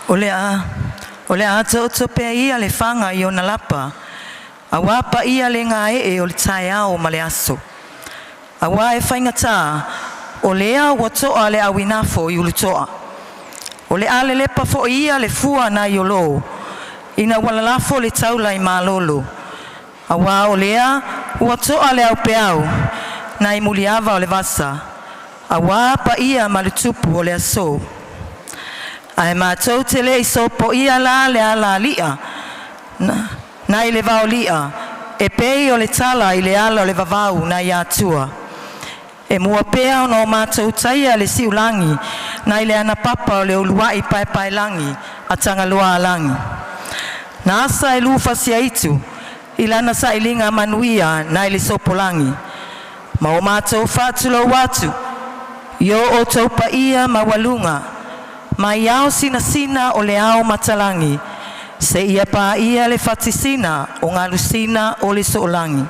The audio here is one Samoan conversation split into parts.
O le a taoto pea ia le faga i ona lapa aua paia le gaee o le taeao ma le aso, aua e faigata o lea ua toa le auinafo i Ulutoo. O le a lelepa foi ia le fua nai Olo ina ua lalafo le taula i malolo, aua o lea ua toa le aupeau nai muliava o le vasa aua paia malutupu o le aso. Ae matou te le i sopoia la le alaali'a nai le vaolia e pei o le tala i le ala o le vavau nai Atua, e mua pea ona o matou taia le siulagi nai le Anapapa o le uluai paepaelagi a Tagaloaalagi na asa e Lufasiaitu i lana sailiga manuia nai le sopolagi. Ma o matou faatulou atu i o outou paia maualuga mai ao sinasina o le ao matalagi seia paia le fatisina o galusina o le soolagi.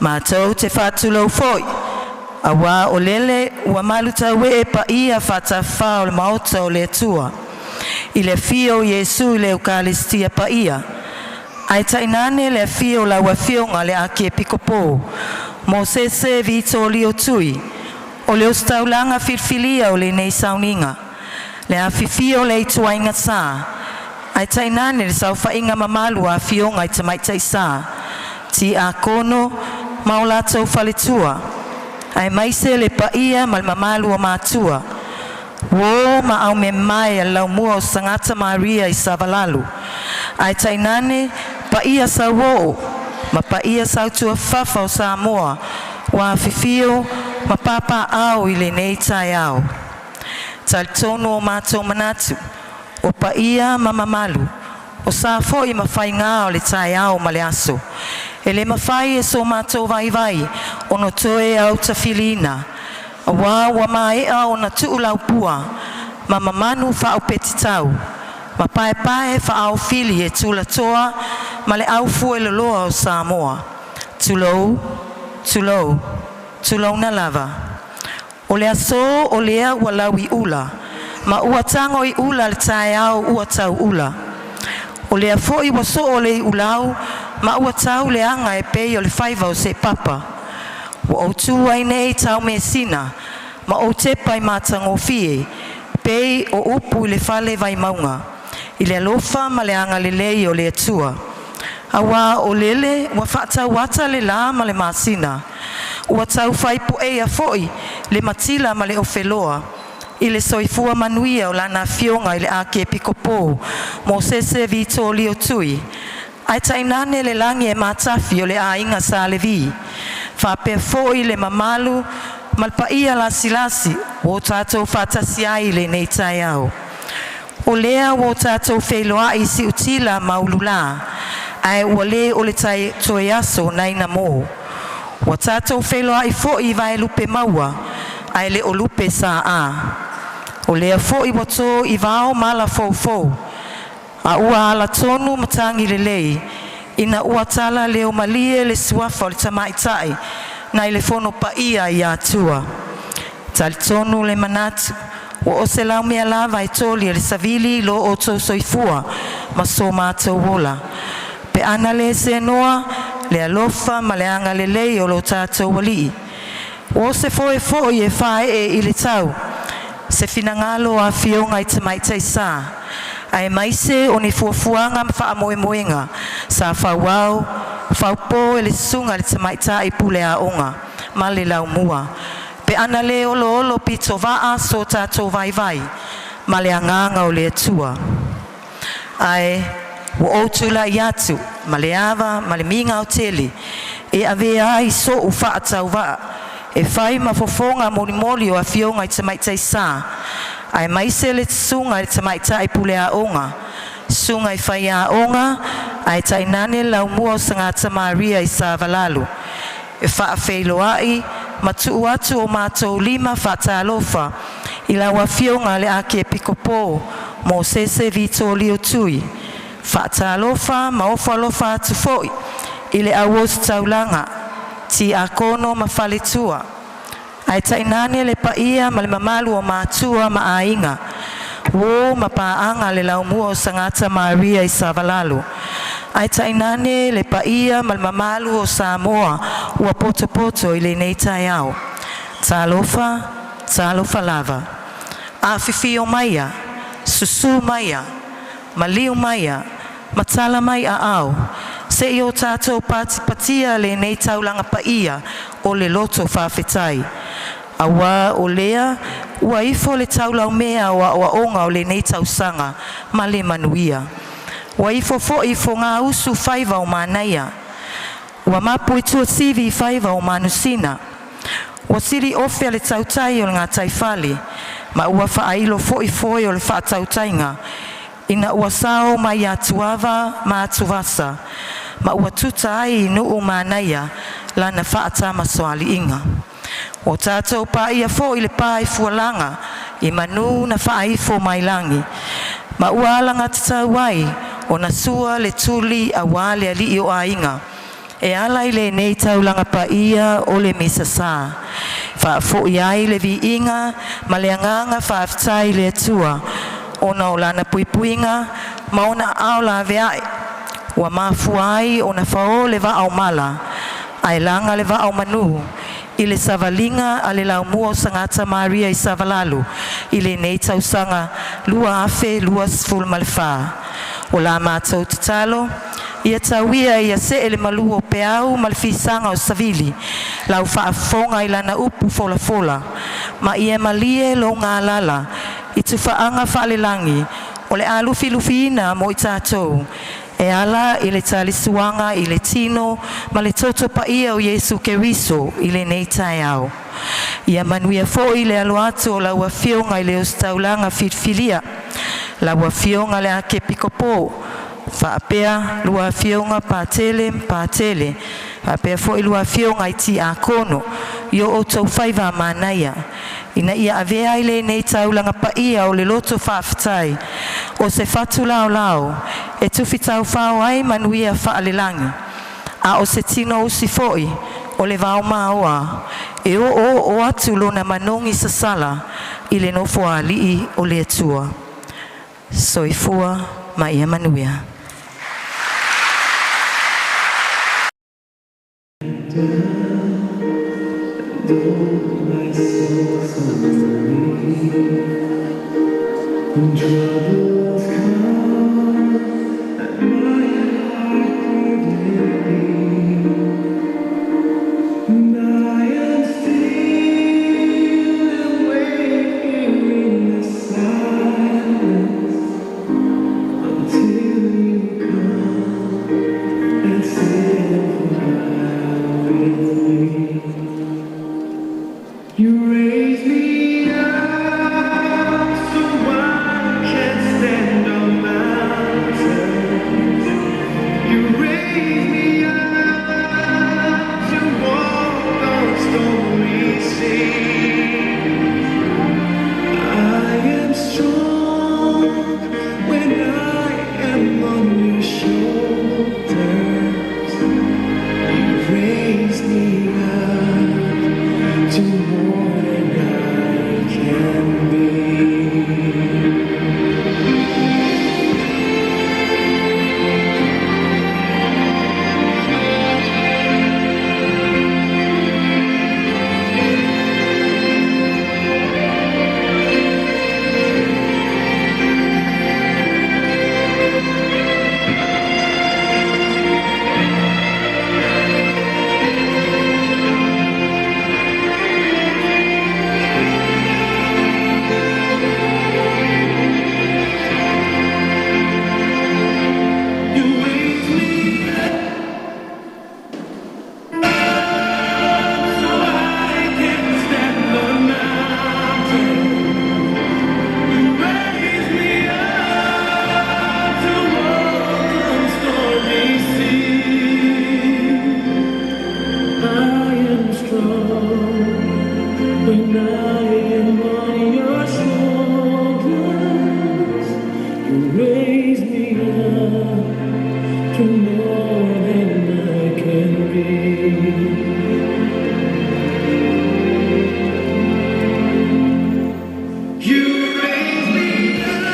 Matou te faatulou foi aua o lele ua malutauee paia faatafafa o le Maota o le Atua i le afio o Iesu i le Eukalistia Paia, ae tainane le afio o lau Afioga i le Akiepikopo Mosese Vitolio Tui, o le Ositaulaga filifilia o lenei sauniga. Le afifio o le Ituaiga Sa ae tainane le saofaiga mamalu a Afioga i Tamaitai Sa, Tiakono ma o latou faletua, aemaise le paia ma le mamalu o matua, uo ma aumeamamae a le Laumua o Sagata Maria i Savalalo, ae tainane paia sauoo ma paia sautuafafafa o Samoa ua afifio ma papaaao i lenei taeao. E talitonu o matou manatu, o paia ma mamalu, o sa foi ma faiga o le taeao ma le aso, e le mafai e so matou vaivai ona toe autafiliina, aua ua maea ona tuulaupua ma mamanu faaopetitau ma paepae faaofili e tulatoa ma le aufueloloa o Samoa. Tulou, tulou, tulouna lava. O le aso o lea ua lauiula ma ua tago i ula le taeao ua tauula. O lea foi ua soo le iulau ma ua tau le aga e pei o le faiva o seepapa. Ua ou tu ai nei taumeasina ma ou tepa i matagofie pei o upu i le fale Vaimauga i le alofa ma le agalelei o le Atua, aua o lele ua faatauata le la ma le masina, ua taufai pueia foi le matila ma le ofeloa i le soifua manuia o Lana Afioga i le Akiepikopo Mosese Vitolio Tui, ae tainane le lagi e matafi o le aiga Sa Levi, faapea foi le mamalu ma le paia lasilasi ua o tatou faatasi ai i lenei taeao. O lea ua o tatou feiloai i siutila ma ulula, ae ua le o le toe aso nai namo. Ua tatou feiloai foi i vaelupe maua ae le o lupe saā. O lea foi ua to i vao mala foufou a ua alatonu matagi lelei ina ua tala leo malie le suafa o le Tamaitai nai le Fono Paia i Atua. E talitonu le manatu ua o se laumea lava e toli e le savili lo outou soifua ma so matou ola, pe ana le seanoa le alofa ma le agalelei o lo tatou Alii. Ua o se foe foi e faaee i le tau se finagalo o Afioga i Tamaitai Sa, aemaise o ni fuafuaga ma faamoemoega sa fauao faupo e le Susuga i le Tamaitai Pule Aoga ma le Laumua, pe ana le oloolopitovaa so tatou vaivai ma le agaga o le Atua. Ae ua ou tulai atu ma le ava ma le migao tele e avea ai so'u faatauvaa e fai ma fofoga molimoli o Afioga i Tamaitai Sa aemaise le Susuga i le Tamaitai Pule Aoga, Susuga i Faiaoga ae tainane le Laumua o Sagata Maria i Savalalo, e faafeiloai ma tuu atu o matou lima faatalofa i lau Afioga i le Akiepikopo Mosese Vitolio Tui. Faatalofa ma ofo alofa atu foi i le au ositaulaga, tiakono ma faletua, ae tainane le paia ma le mamalu o matua ma aiga. Uō ma paaga a le Laumua o Sagata Maria i Savalalo, ae tainane le paia ma le mamalu o Samoa ua potopoto i lenei taeao. Talofa, talofa lava. Afifio maia, susu maia, maliu maia ma tala mai aao se i o tatou patipatia lenei taulaga paia o le loto faafetai, auā o lea ua ifo le taulaumea o aoaoga o lenei tausaga ma le manuia. Ua ifo foi i fogausu faiva o manaia, ua mapu i tuasivi faiva o manusina, ua siliofe le tautai o le gataifale ma ua faailo foi foe o le faatautaiga ina ua sao mai atuava ma atuvasa ma ua tuta ai i Nuumanaia lana faatamasoaliiga. Ua tatou paia foi le pa i fualaga i manu na faaifo mai lagi ma ua alagatatau ai ona sua le tuli aua le alii o aiga e ala i lenei taulaga paia o le Misa Sa. Faafoi ai le viiga ma le agaga faafetai i le Atua ona o Lana puipuiga ma ona aao laveai ua mafua ai ona fao le vaa o mala ae laga le vaa o manu i le savaliga a le Laumua o Sagata Maria i Savalalo i lenei tausaga 2024. O la matou tatalo, ia tau ia ina see le malu o peau ma le fisaga o savili lau faafofoga i lana upu folafola, ma ia malie lou galala i tufaaga faalelagi o le a lufilufiina mo i tatou e ala i le talisuaga i le tino ma le toto paia o Iesu Keriso i lenei taeao. Ia manuia foi le alo atu o lau Afioga i le Ositaulaga filifilia, lau Afioga i le Akiepikopo faapea lua Afioga Patele ma Patele, faapea foi lua Afioga i Tiakono i o outou faiva manaia, ina ia avea ai lenei taulaga paia o le loto faafetai o se fatu laolao e tufitaufao ai manuia faalelagi, a o se tinousi foi o le vaomaoa e oooo atu lona manogi sasala i le Nofoalii o le Atua. Soifua ma ia manuia. Though my soul's weary, when troubles come and my heart weary, and I am still and wait here in the silence until you come and sit a while with me. You raise me up so I can stand on mountains. You raise me up to walk on stormy seas. I am strong when I am on your shoulders. You raise me up to more than I can be. You raise me up so I can stand the mountain. You raise me up to walk on stormy seas. I am strong when I am on your shoulders. You raise me up to more than I can be. You raise me up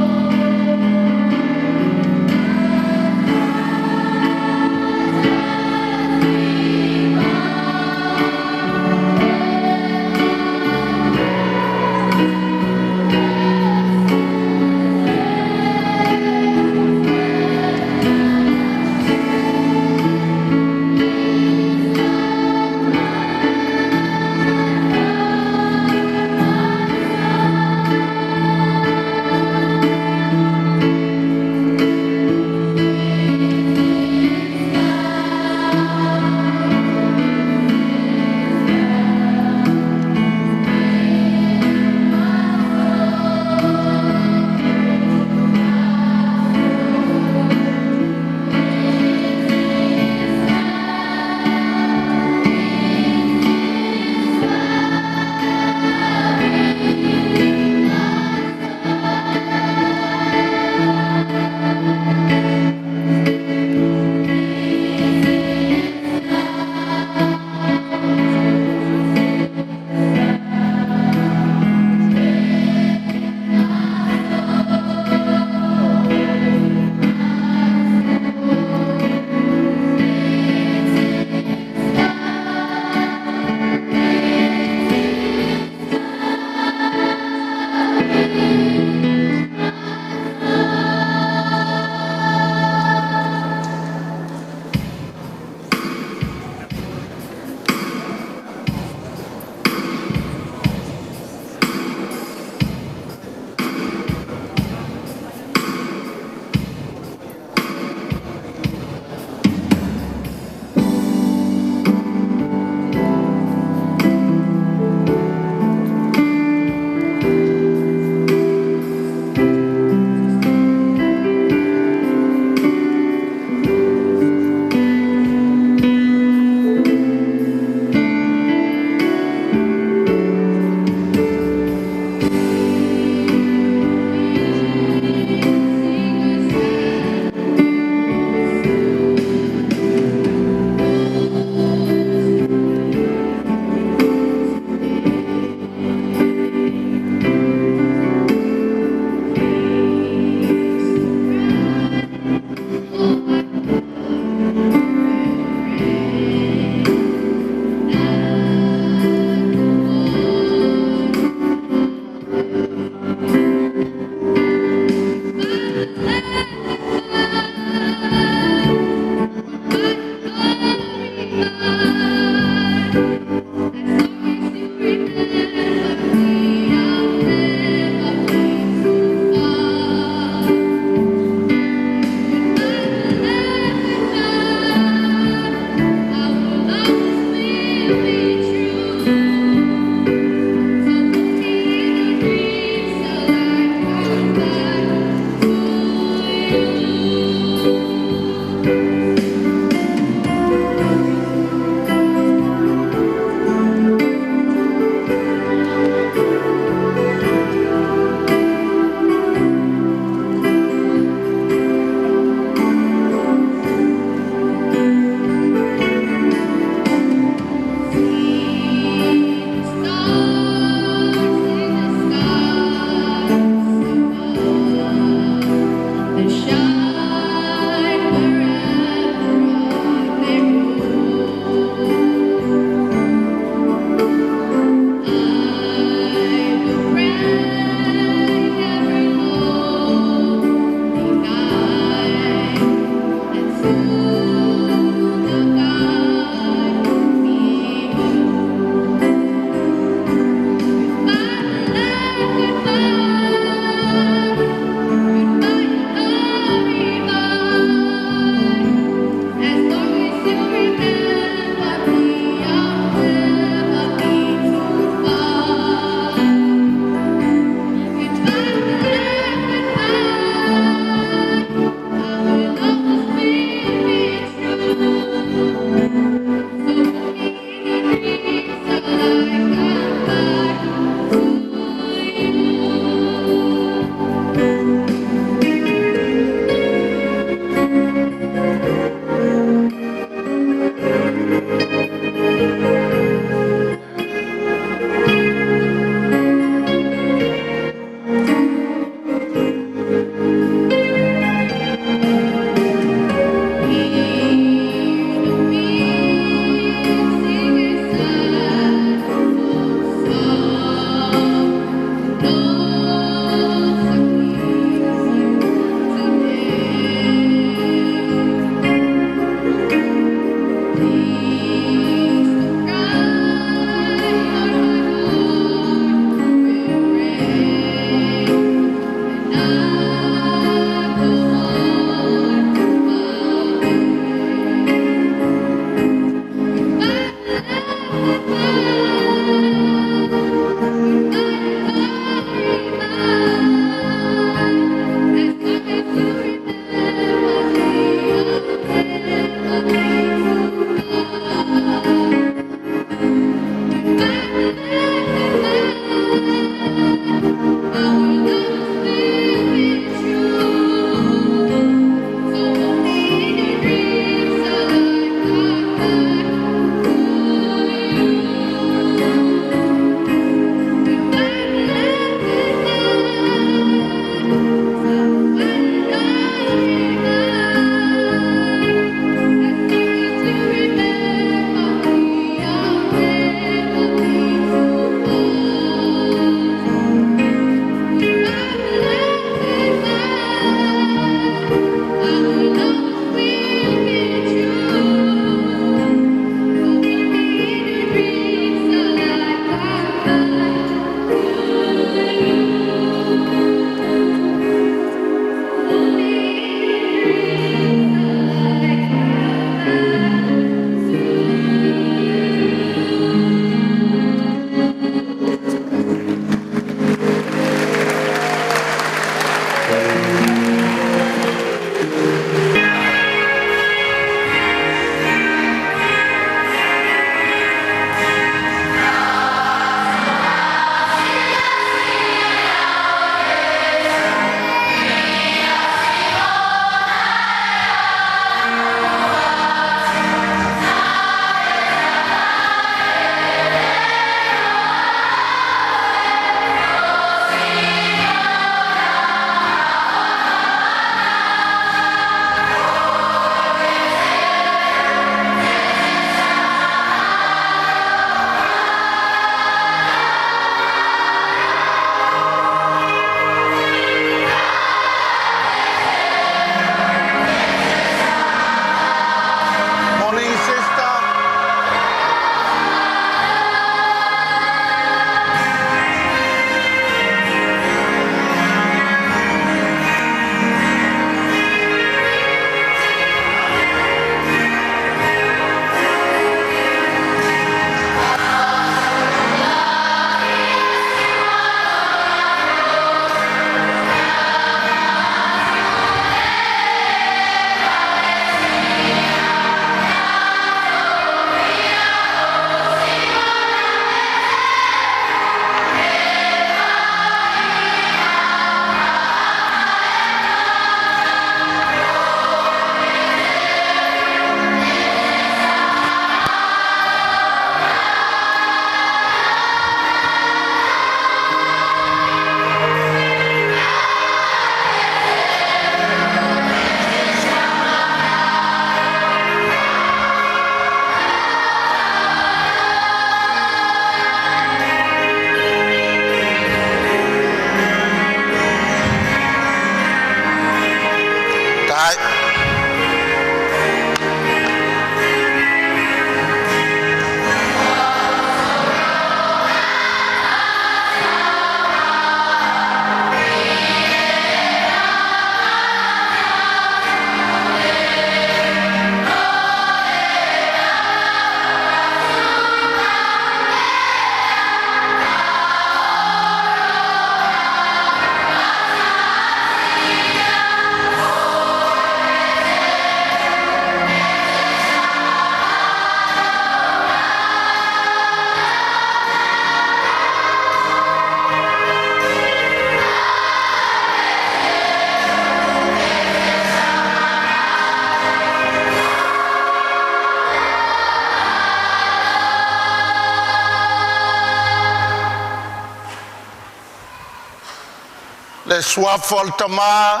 Le suafa o le Tama,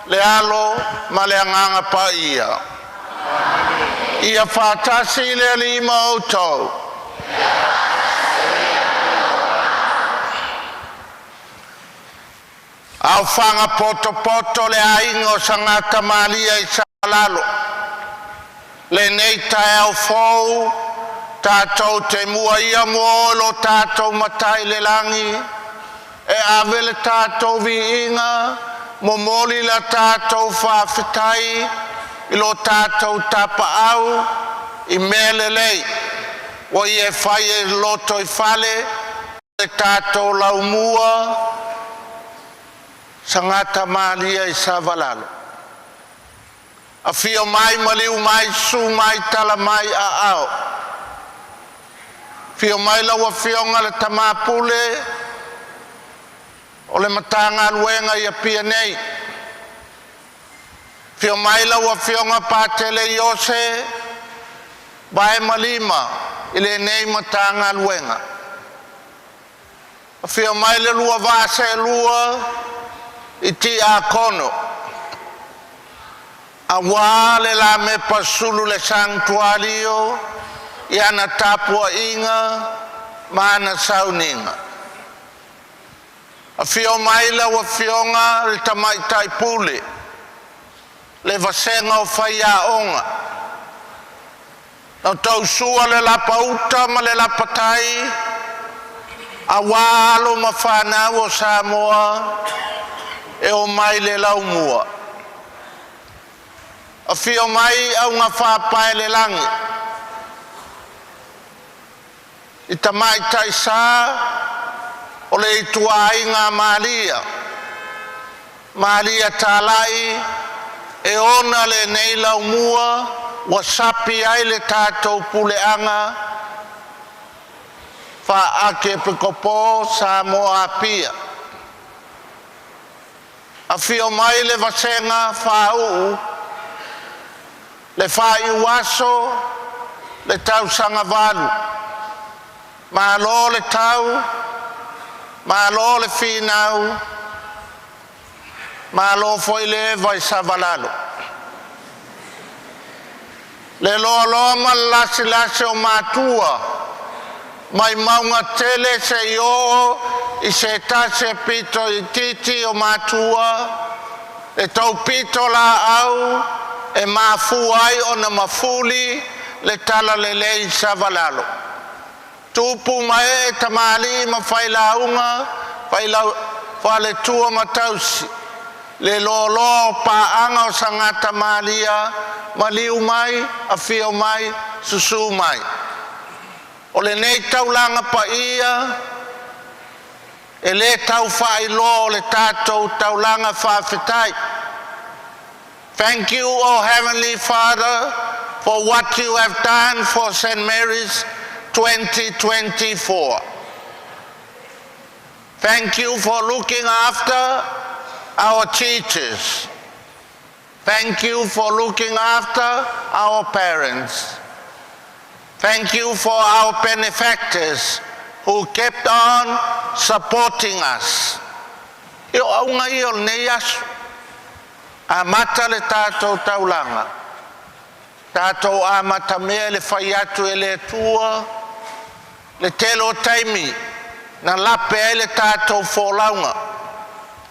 le Alo ma le Agaga Paia. Ia faatasi le Alii ma outou. Aofaga potopoto le aiga o Sagata Malia i Savalalo, lenei taeao fou tatou te muaia mua oe lo tatou Matai i le lagi e ave le tatou viiga, momoli la tatou faafetai i lo tatou Tapaau i mea lelei ua e faia i le lotoifale o le tatou laumua Sagata Malia i Savalalo. Afio mai, maliu mai, susu mai, tala mai aao. Afio mai lau Afioga i le Tama Pule o le Matagaluega i Apia nei. Afio mai lau Afioga Patele Iose Vae Malima i lenei Matagaluega. Afio mai le lua vaa seelua i Tiakono aua le Lamepa Sulu le Sagitualio i ana tapuaiga ma ana sauniga. Afio mai lau Afioga i le Tamaitai Pule, le vasega o faiaoga. Na outou sua le lapauta ma le lapatai aua alo ma fanau o Samoa e omai i le laumua. Afio mai augafaapaelelagi i tamaitai sa o le ituaiga Malia, Malia Talai e ona lenei laumua ua sapi ai le tatou puleaga faa-Akiepikopo o Samoa Apia. Afio mai le vasega faauu le faaiuaso le tausaga valu, malo le tau, malo le finau, malo foi le eva i Savalalo. Le loaloa ma le lasilasi o matua mai mauga tele seia oo i se tasi e pito itiiti o matua, le taupitolaau e mafua ai ona mafuli le talalelei i Savalalo. Tupu ma ee, tamalii ma failauga, faletua ma tausi, le loaloa o paaga o Sagata Malia, maliu mai, afio mai, susu mai. O lenei taulaga paia e le tau faailoa o le tatou taulaga faafetai. Thank you, O Heavenly Father, for what you have done for St. Mary's 2024. Thank you for looking after our teachers. Thank you for looking after our parents. Thank you for our benefactors who kept on supporting us. Ia o auga ia o lenei aso. Amata le tatou taulaga, tatou amatamea i le fai atu e le Atua le tele o taimi na lape ai le tatou folauga.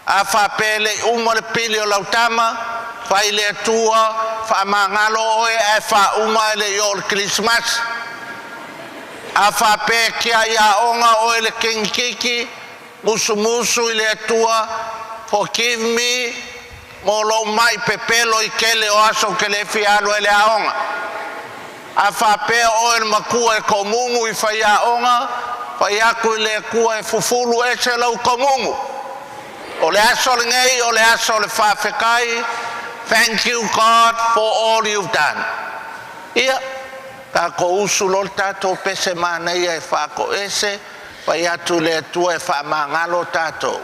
A faapea e le i uma le pili o lau tama, fai i le Atua, faamagalo oe ae faauma ae le i oo i le Kerisimasi. A faapea e tiai aoga oe i le teineitiiti, musumusu i le Atua, forgive me mo lou mai pepelo i tele o aso ou te le fia alu ai i le aoga. A faapea oe o le matua e tomumu i faiaoga, fai atu i le Atua e fufulu ese lou tomumu. O le aso lenei o le aso o le faafetai. Thank you God for all you've done. Ia, tatou usu loa le tatou pese manaia e faatoese, fai atu i le Atua e faamagalo tatou.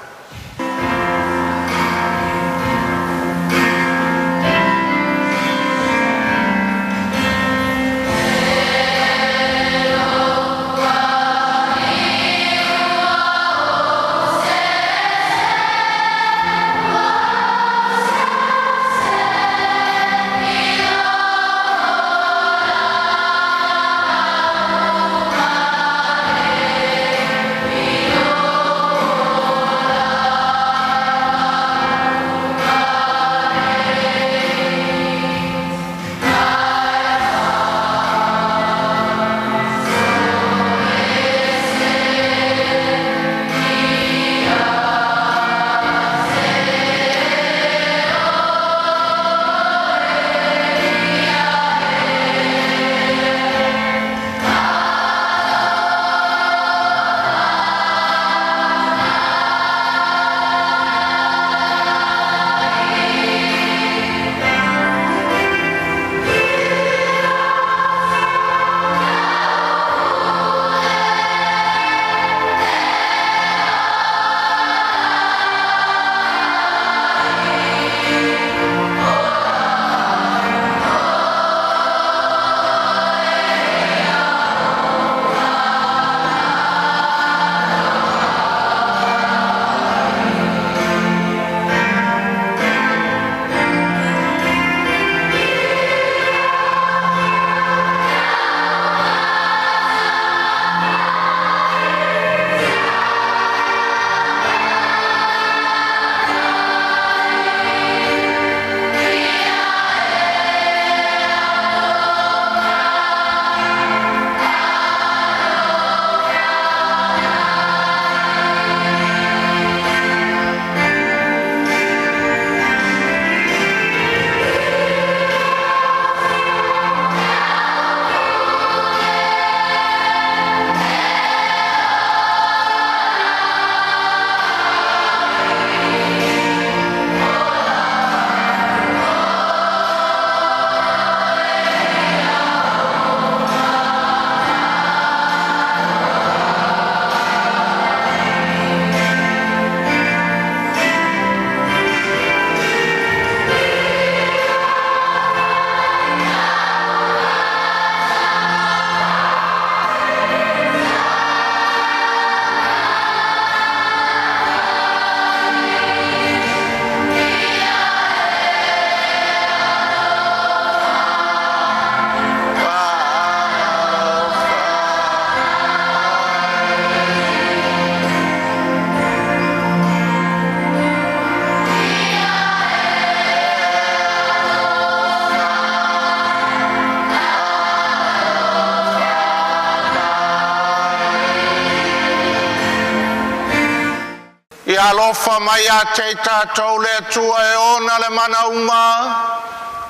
Ia alofa mai ia te i tatou le Atua e ona le mana uma,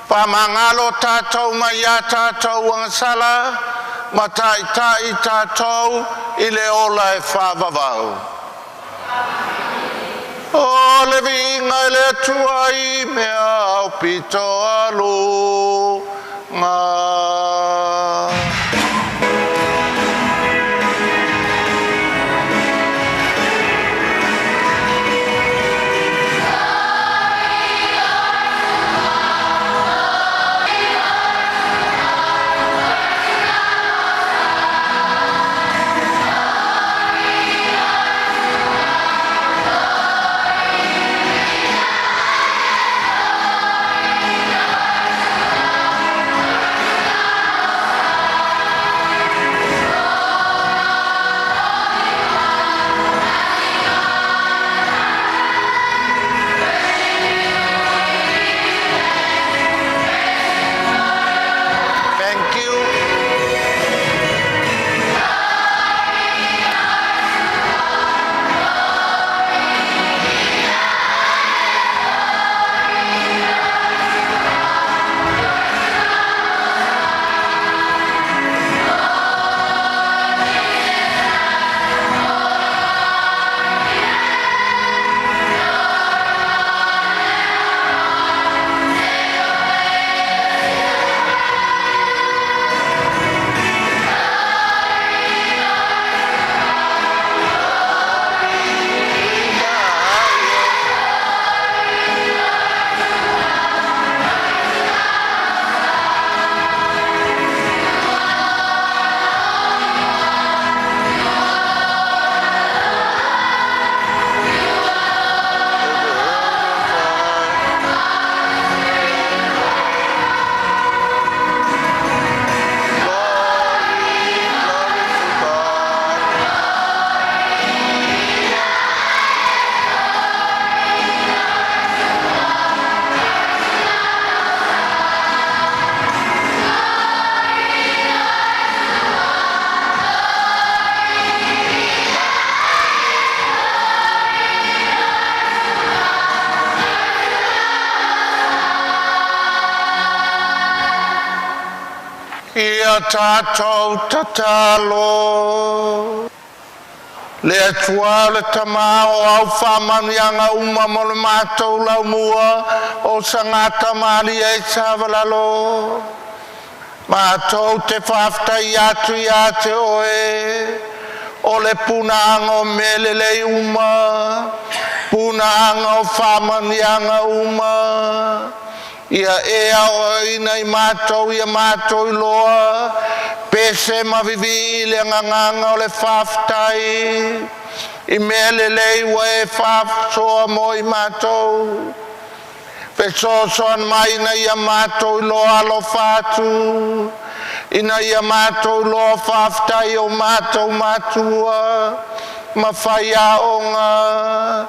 faamagalo tatou mai a tatou agasala, ma taitai tatou i le ola e faavavau. O le viiga i le Atua i mea aupito aluga. Thank you. Glory, glory to God. Ia tatou tatalo. Le Atua le Tama o au faamanuiaga uma mo le matou laumua o sagata malie i Savalalo. Matou te faafetai atu ia te oe, o le punaaga o mea lelei uma, punaaga o faamanuiaga uma. Ia e aoaina i matou ia matou iloa, pese ma vivii i le agaga o le faafetai, i mea lelei ua e faasoa mo i matou. Fesoasoani mai ina ia matou iloa alofa atu, ina ia matou iloa faafetai i o matou matua ma faiaoga,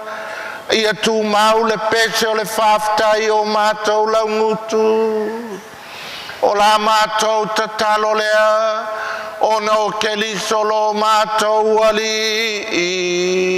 ia tumau le pese o le faafetai i o matou laugutu. O la matou tatalo lea, ona o Keriso lo matou Alii.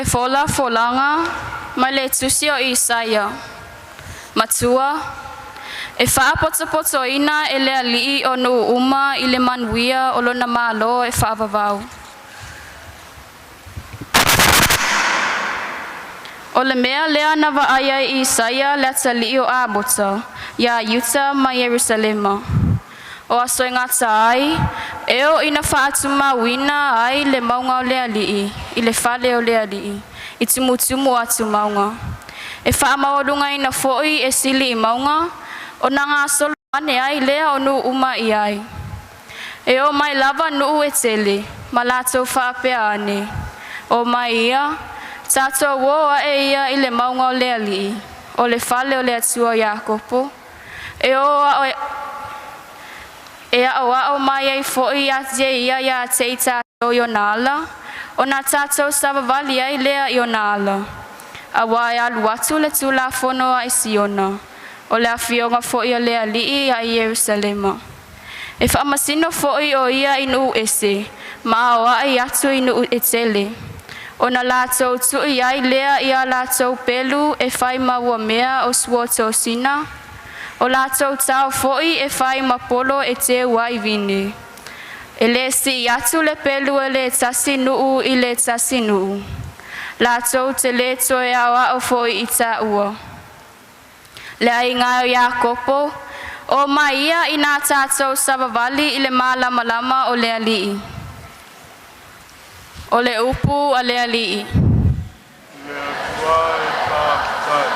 Le Folafolaga mai le Tusi o Isaia. Matua, e faapotopotoina e le Alii o nuu uma i le manuia o lona Malo e faavavau. O le mea lea na vaai ai Isaia le atalii o Amotsa, ia Iuta ma Ierusalema. O aso e gata ai, e oo ina faatumauina ai le mauga o le Alii, i le fale o le Alii, i tumutumu atumauga. E faamaualugaina foi e sili i mauga, ona gasolo ane ai lea o nuu uma i ai. E o mai lava nuu e tele, ma latou faapea ane, omai ia, tatou o ae ia i le mauga o le Alii, o le fale o le Atua o Iakopo, e o ao e aoao mai ai foi ia te ia ia te i tatou i ona ala, ona tatou savavali ai lea i ona ala. Auā e alu atu le Tulafono a'i Siona, o le afioga foi a le Alii a'i Ierusalema. E faamasino foi o ia i nuu ese, ma aoai atu i nuu e tele. Ona latou tui ai lea i a latou pelu e fai ma uamea o suotosina, o latou tao foi e fai ma polo e teu ai vine. E le sii atu le pelu e le tasi nuu i le tasi nuu. Latou te le toe aoao foi i taua. Le aiga o Iakopo, omai ia ina tatou savavali i le malamalama o le Alii. O le upu a le Alii. Le Atua e faafetai.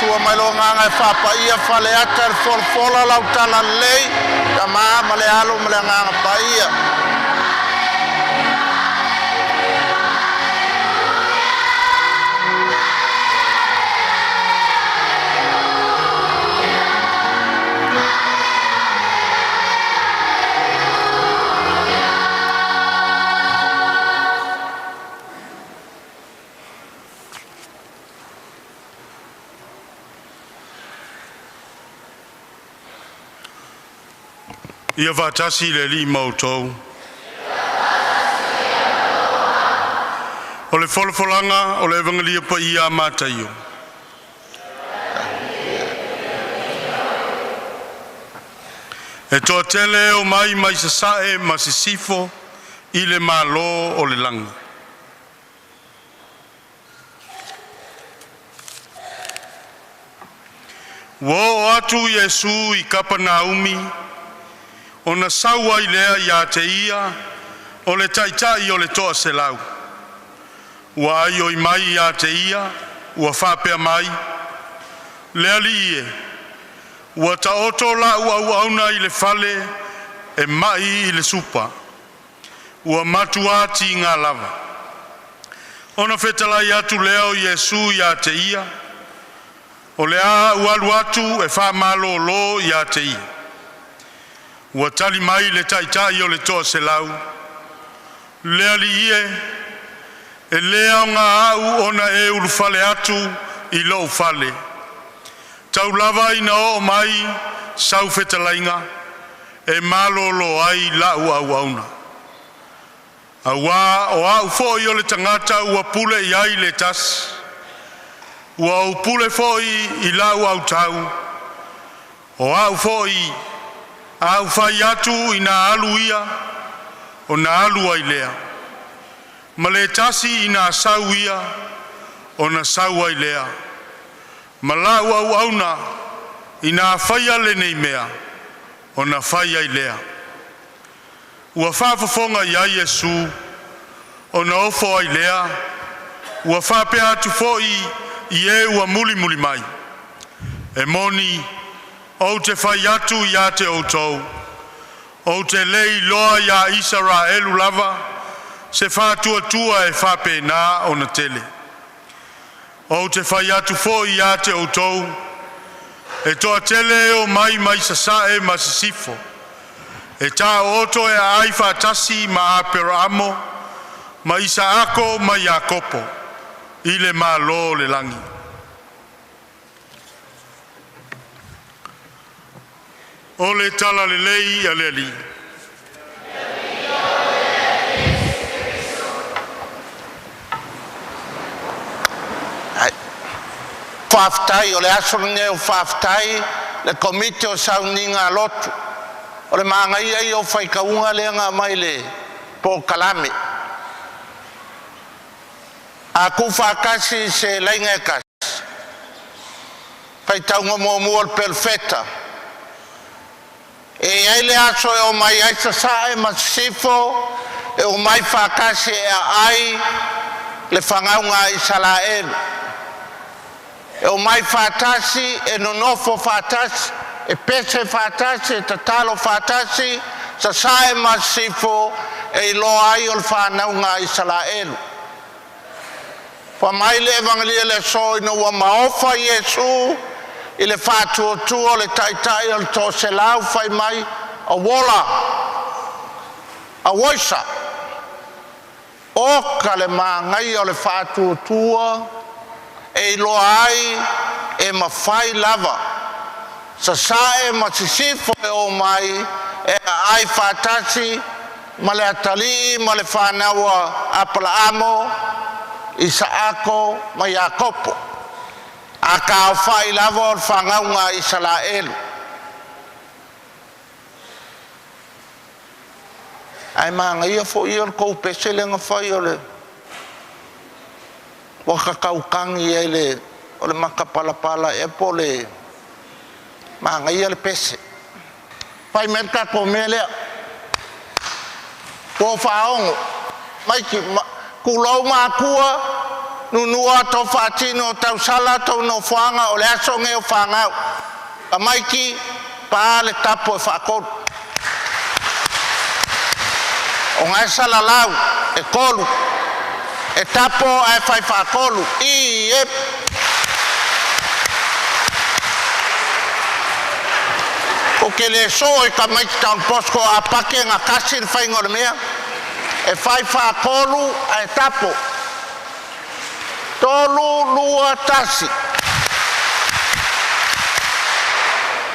Atua mai lo agaga e faapaia Faleata i le folafola lau talalelei, Tama ma le Alo ma le Agaga Paia. Ia faatasi le Alii ma outou. O le folafolaga o le Avegalia Paia a Mataio. E toatele e omai mai sasae ma sisifo i le Malo o le lagi. Ua oo atu Iesu i Kapunaumi, ona sau ai lea ia te ia o le taitai o le toaselau. Ua aioi mai ia te ia, ua faapea mai, “Le Alii e, ua taoto lau auauna i le fale e mai i le supa, ua matua tiga lava.” Ona fetalai atu lea o Iesu ia te ia, “O le a ou alu atu e faamalolo ia te ia.” Ua tali mai le taitai o le toaselau, “Le Alii e, e le aoga au ona e ulufale atu i lou fale. Tau lava ina oo mai sau fetalaiga e malolo ai lau auauna. Aua o au foi o le tagata ua pule i ai le tasi, ua ou pule foi i lau autau. O au foi, a ou fai atu ina alu ia, ona alu ai lea, ma le tasi ina sau ia, ona sau ai lea. Ma lau auauna, ina faia lenei mea, ona fai ai lea.” Ua faafofoga i ai Iesu, ona ofo ai lea, ua faapea atu foi i e ua mulimuli mai, “E moni, ou te fai atu ia te outou, ou te le iloa ia Isaraelu lava se faatuatua e faapena ona tele. Ou te fai atu foi ia te outou, e toatele e omai mai sasae ma sisifo, e taooto e aai faatasi ma Aperahamo ma Isaako ma Iakopo i le Malo o le lagi. O le Talalelei a le Alii. Faafetai o le aso lenei o faafetai le Komiti o Sauniga a Lotu. O le manaia ia o faitauga lea na aumai i le polokalame. A tuufaatasi se laina e tasi, faitauga muamua o le Perofeta, e i ai le aso e omai ai Sasae ma Sisifo e omai faatasi e aai le fanauga a Isaraelu. E omai faatasi, e nonofo faatasi, e pese faatasi, e tatalo faatasi Sasae ma Sisifo e iloa ai o le fanauga a Isaraelu. Fai mai le Avegalia i le aso ina ua maofa Iesu i le faatuatua o le taitai o le toaselau fai mai ua ola, auoisa. Oka le manaia o le faatuatua e iloa ai e mafai lava Sasae ma Sisifo e omai e aai faatasi ma le atalii ma le fanau a Apalaamo, Isaako ma Iakopo. A taaofai lava o le fanauga a Isaraelu. Ae manaia foi ia o le tou pese lea na fai o le ua ta tautagi ai i le o le matapalapala ea po o le manaia le pese. Fai mai le tatou mea lea, po o faalogo maiki, tulou matua. Nunua to faatino tausala tou nofoaga o le aso lenei o fanau. Tamaiti pa le tapo e faatolu. O na e salalau e tolu, e tapo ae fai faatolu. I e. Ou te le soo i tamaiti Don Bosco a pake na tasi le faiga o le mea. E fai faatolu ae tapo. 3, 2, 1.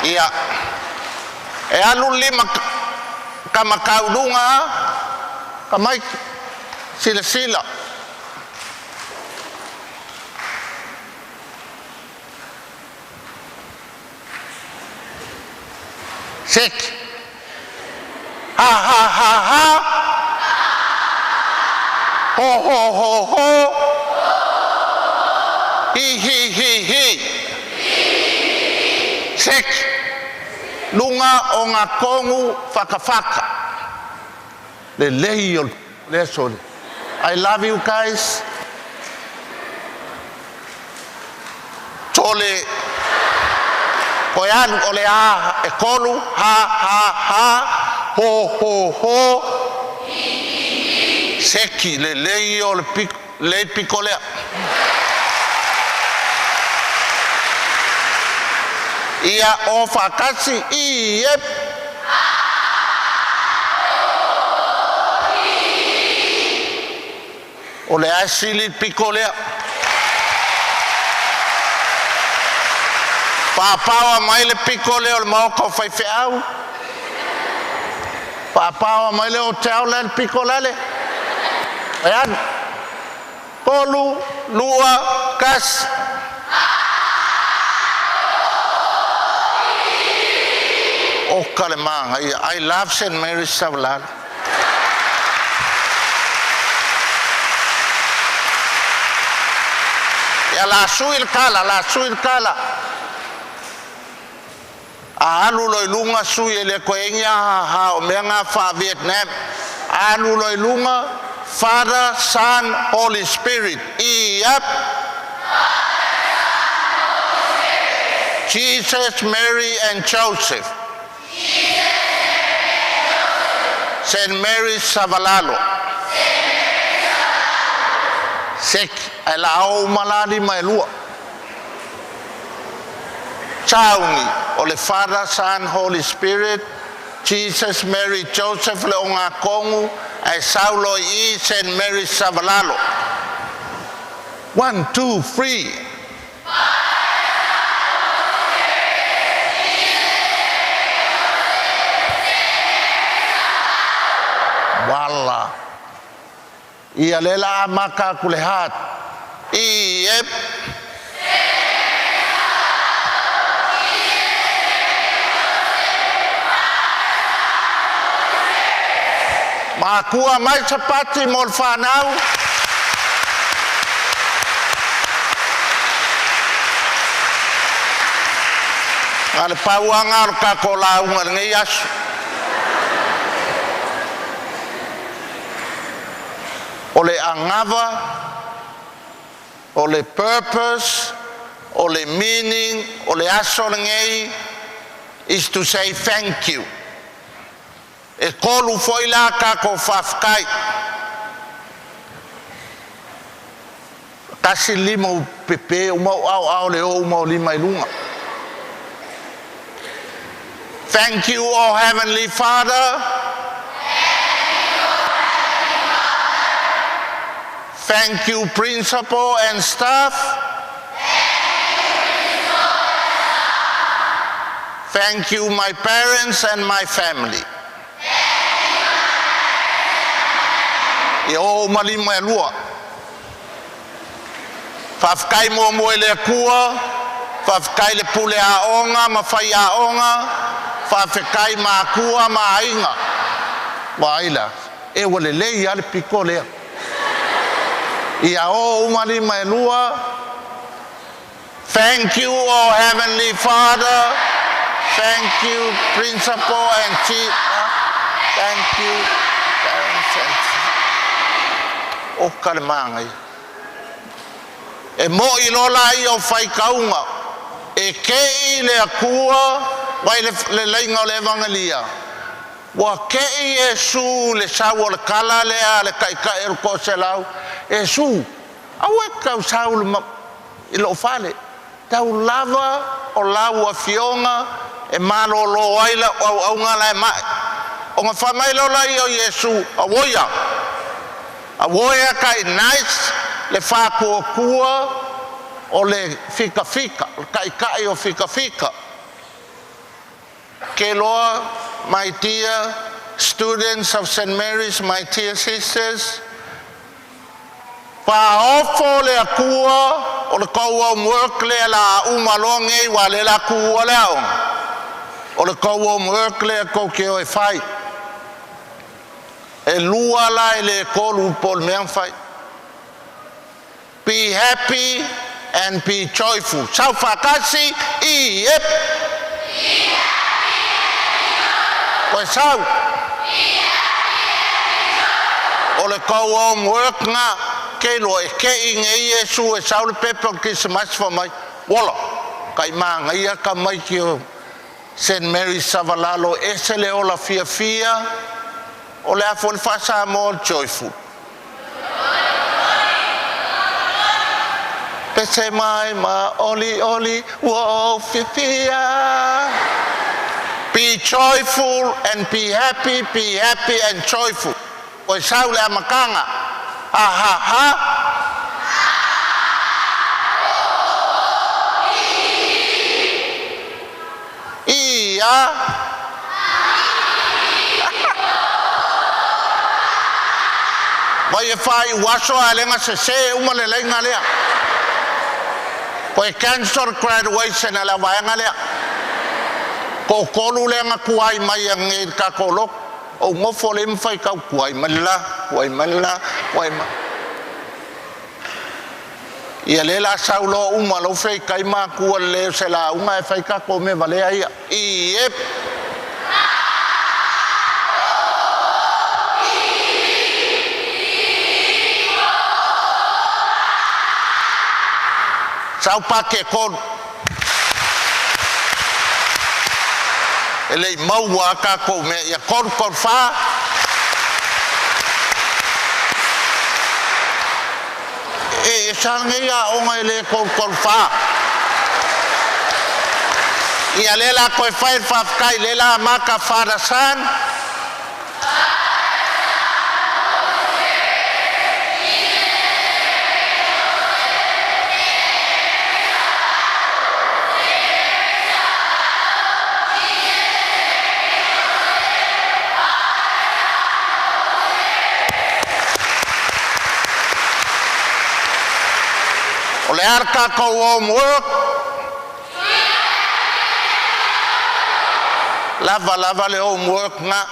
Ia, e alu le lima kamatau i luga, tamaiti, silasila. Seki. Ha ha ha ha. Ho ho ho ho. Hi hi hi hi. Seki. Luga o gatonu fatafata. Lelei o le aso le. I love you guys. Tole koe alu o le a e tolu ha ha ha ho ho ho seki lelei o le piko lelei piko lea. Ia o faatasi i e. O le a sili le piko lea. Papaoa mai le piko lea o le maota o faifeau. Papaoa mai le o te ao le piko lale. E alu. 3, 2, 1. O ka le magaia. I love St. Mary's Savalalo. Ia la sui le tala, la sui le tala. A alu loa i luga sui e le toe i ai ni ahaha o mea na faa-Vietnam. Alu loa i luga, Father, Son, Holy Spirit. Iap. Jesus, Mary and Joseph. St. Mary's Savalalo. Seki, ae la o uma la lima e lua. Sauni, o le Father, Son, Holy Spirit, Jesus, Mary, Joseph le ogatonu, ae sau loa i i St. Mary's Savalalo. 1, 2, 3. Vala. Ia lea la amata atu le heart. I e. Matua mai se pati mo le fanau. Na le pauaga o le tatou lauga i lenei aso. O le agava, o le purpose, o le meaning, o le aso lenei is to say thank you. E tolu foi la tatou faafetai. Tasi lima ua pepe uma ou aoao le o uma o lima i luga. Thank you, O Heavenly Father. Thank you, principal and staff. Thank you, my parents and my family. Ia o uma lima e lua. Faafetai muamua i le Atua, faafetai le pule aoga ma faiaoga, faafetai matua ma aiga. Ua ai la, e ua lelei lava le piko lea. Ia o uma lima e lua. Thank you, O Heavenly Father. Thank you, principal and teacher. Thank you, parents and. O ka le magaia. E mo'i loa laia o faitauga e ke'i le Atua mai le laiga o le Evagelia ua ke'i Iesu le sau o le kala lea a le taʻitaʻi o le toaselau. Iesu, aua e te tausau i lo'u fale, tau lava o lau afioga e malōlō ai la'u auauna la e ma'i. Ona faamai loa laia o Iesu, auoia, auoia taʻi nice le faatuatua o le fitafita, o le taʻitaʻi o fitafita keloa. My dear students of St. Mary's, my dear sisters, faaofo le Atua o le tou homework lea la uma loa nei ua le la tuua le aoga. O le tou homework lea tou te o e fai. E lua la e le tolu po o le mea na fai. Be happy and be joyful. Sau faatasi i e. Koe sau. O le tou homework na ke loa e ke i nei Iesu e sau le pepe o le Kerisimasi fa mai. Ola, kai magaia ka mai ki o St. Mary Savalalo ese le ola fiafia o le a foi le faa-Samoa o le joyful. Pese mai ma oli oli ua o fiafia. Be joyful and be happy, be happy and joyful. O sau le amataga. Ha ha ha. Ia. Mai e fai uaso a lenga se se uma le laiga lea. Koe cancel graduation a le vaega lea. Ko kolu lea na tuai mai a nei le tatou lotu. O nofo le mawhai kau tuai mai la, tuai mai la, tuai mai. Ia le la sau loa uma lau fei kai makua le o se lauga e fai tatou mea valea ia. I e. Sau pake kolu. E lei maua a tatou mea ia kolu kolu fa. E sa nei a onga e le kolu kolu fa. Ia le la koe fai le faafetai le la maka Father Son. O le a tatou homework. Lava lava le homework na.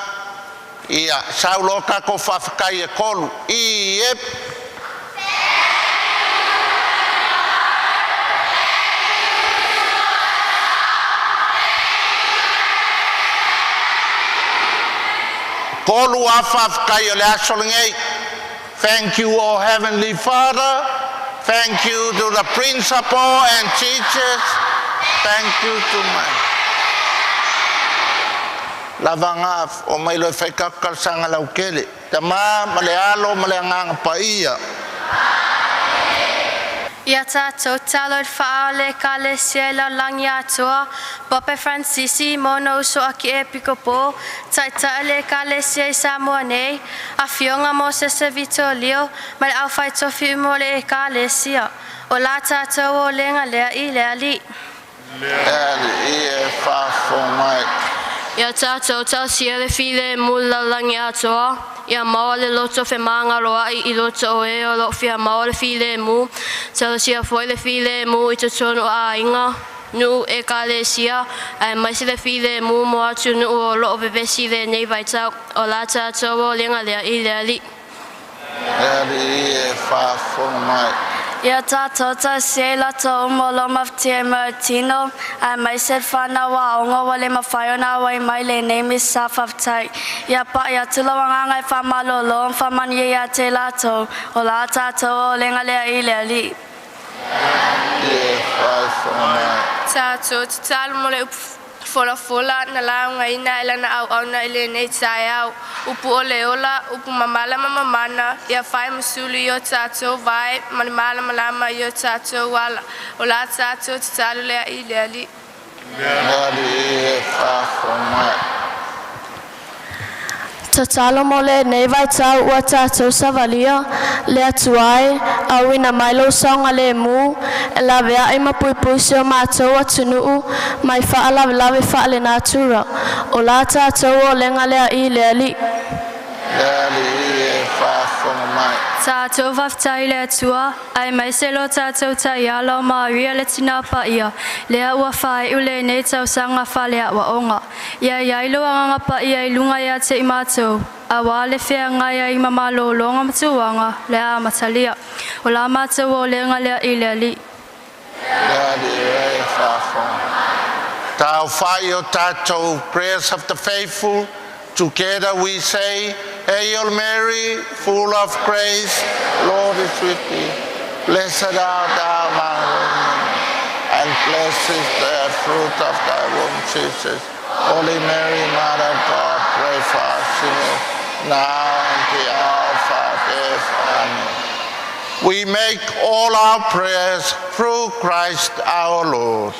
Ia sau loa tatou faafetai e kolu. I e. Kolu a faafetai o le aso lenei. Thank you, O Heavenly Father. Thank you to the principal and teachers. Thank you to my lavaga o mai loe fai kakukalasaga laukele tamā ma le alo ma le agaga paia. Ia tātou talo i whaa le ka le sia la langi atoa, Pape Fransisi mo uso aki e pikopo, taitai le ka le sia i Samoa nei, a fionga mo se se vito lio, ma le au whai tofi umo le e ka le sia. O la tātou o lenga lea i lea li. Le alii e faafofoga mai. Ia tātou tausia le file mu la langi atoa, ia maua le loto fe maangaloa'i i loto o e o loo fia maua le filemu, talosia foi le filemu i totonu o aiga, nuu ekalesia, aemaise le filemu mo atunuu o loo vevesi lenei vaitau. O la tātou auliga lea i le Alii. Le alii e faafofoga mai. Ia tātou tausia i latou uma o lo mafatia i mea o le tino, aemaise le fanau aoga ua le mafai ona auai mai lenei misa faafetai. Ia pa'i atu lau agaga e faamalōlō ma faamanuia ia te latou, o la tātou auliga lea i le Alii. E faafofoga mai. Tatou tatalo mo le upu folafola na laugaina e lana auauna i lenei taeao. Upu o le ola, upu mamala ma mamana, ia fai ma sulu i o tatou vae ma le malamalama i o tatou ala. O la tatou tatalo lea i le Alii. Le Alii e faafofoga mai. Tatalo mo lenei vaitau ua tatou savalia, le Atua e, auina mai lou saogalemu, e laveai ma puipui si o matou atunuu, mai faalavelave faalenatura. O la tatou olega lea i le Alii. Le Alii e faafofoga mai. Tatou faafetai i le Atua, aemaise lo tatou taiala o Maria le Tina Paia, lea ua faaiu lenei tausaga faaleaoaoga. Ia iai lo Agaga Paia i luga ia te i matou, auā le feagai ai ma malologa ma tuaga le amatalia. O la matou olega lea i le Alii. Le Alii e faafofoga. Tau o tatou prayers of the faithful. Together we say, Hail Mary, full of grace, Lord is with thee. Blessed art thou among women, and blessed is the fruit of thy womb, Jesus. Holy Mary, Mother of God, pray for us sinners, now and the hour of our death. Amen. We make all our prayers through Christ our Lord.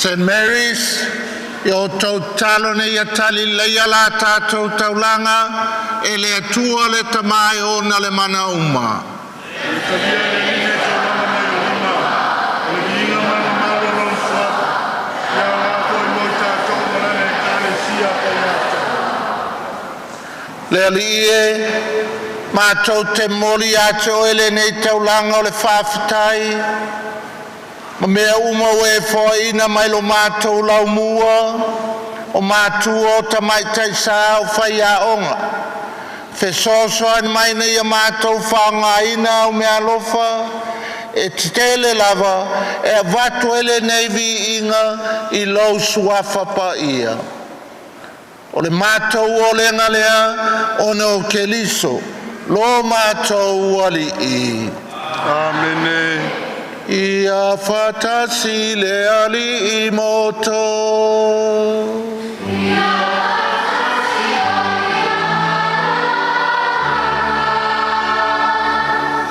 St. Mary's, ia outou tatalo ina ia talileleia la tatou taulaga e le Atua le Tamā e ona le mana uma. Talia e le Alii lenei taulaga mai ou lima, o le viiga ma le mamalu o Lona Suafa, e aoga foi mo i tatou ma Lana Ekalesia paia atoa. Le Alii e, matou te momoli ia te Oe lenei taulaga o le faafetai ma mea uma ua e foaina mai lo matou laumua, o matua, o tamaitai sa, o faiaoga. Fesoasoani mai ina ia matou faaaogaina au meaalofa e tele lava e avatu ai lenei viiga i lou Suafa Paia. O le matou olega lea ona o Keriso, lo matou Alii. Amene. Ia faatasi le Alii ma outou.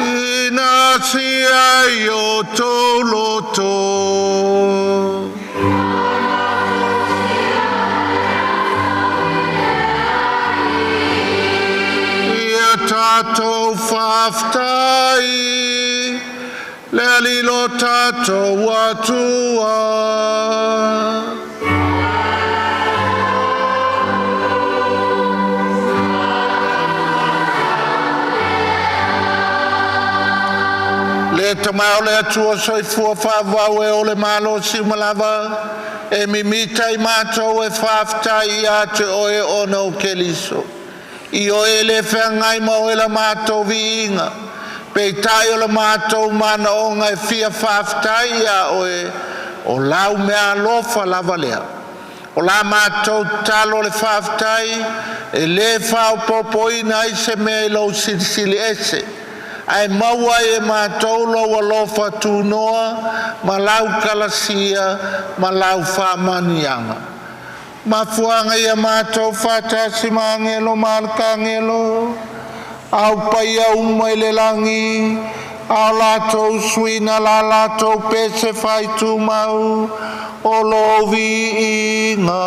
Ina sia i o outou loto. Ia tatou faafetai i le Alii lo tatou Atua. Le Tama o le Atua soifua faavavau e ole malosi uma lava, e mimita i matou e faafetai ia te Oe ona o Keriso. I Oe e le feagai ma Oe la matou viiga, peitai o le matou manaoga e fia faafetai ia Oe, o lau meaalofa lava lea. O la matou tatalo o le faafetai e le faaopoopoina ai se mea i lou Silisili Ese, ae maua ai e matou lou alofa tunoa ma lau kalasia ma lau faamanuiaga. Mafuaaga ia matou faatasi ma agelo ma alakagelo, au paia uma i le lagi, a o latou suiina la latou pese faaitumau o lou viiga.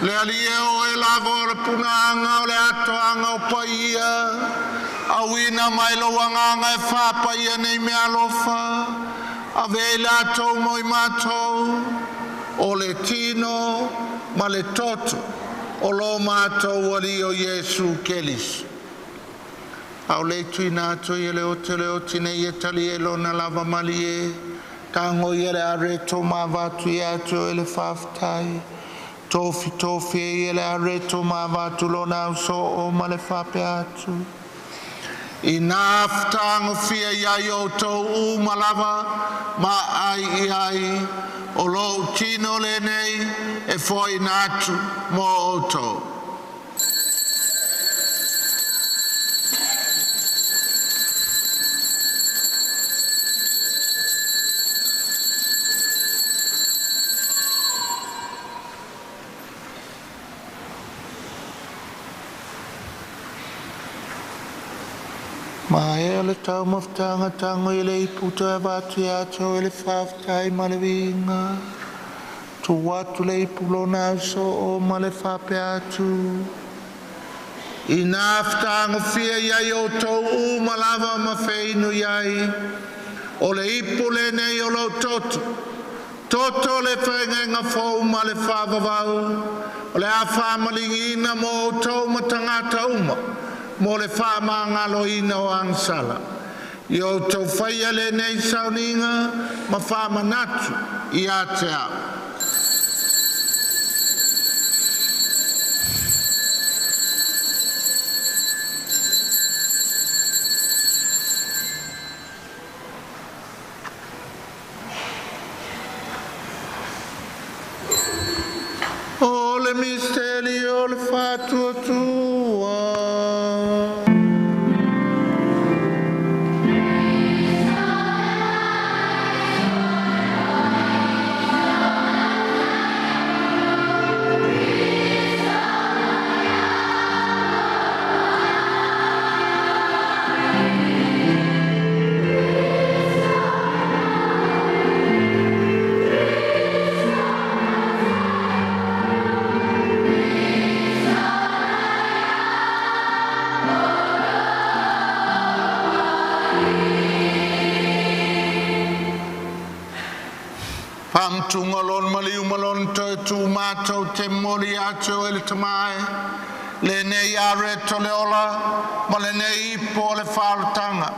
Le Alii e, o Oe lava o le punaaga o le atoaga o paia, auina mai lou Agaga e faapaia nei meaalofa, avea i latou mo i matou, o le tino ma le toto o lo matou Alii o Iesu Keriso. A o le tuuina atu ai e le ote o le oti ina ia talia i lona lava malie, tago ia le areto ma avatu ia te Oe le faafetai. Tofitofi e ia le areto ma avatu lona ausoo ma le faapea atu. Ina fetagofia ia i outou uma lava ma ai i ai, o lou tino lenei e foaina atu mo outou. Maea le taumafataga, tago ia le ipu toe avatu ia te Oe le faafetai ma le viiga. Tuu atu le ipu lona ausoo ma le faapea atu. Ina fetagofia ia i outou uma lava ma feinu i ai, O le ipu lenei o lou toto, toto o le feagaiga fou ma le faavavau, o le a faamalieina mo outou ma tagata uma, mo le faamagaloina o agasala. Ia outou faia lenei sauniga ma faamanatu ia te a'u.” O le misitelio o le faatuatua. Faamatuga o Lona maliu ma Lona toe tu matou te momoli ia te Oe le Tama e, lenei areto o le ola ma lenei ipu o le faaolataga.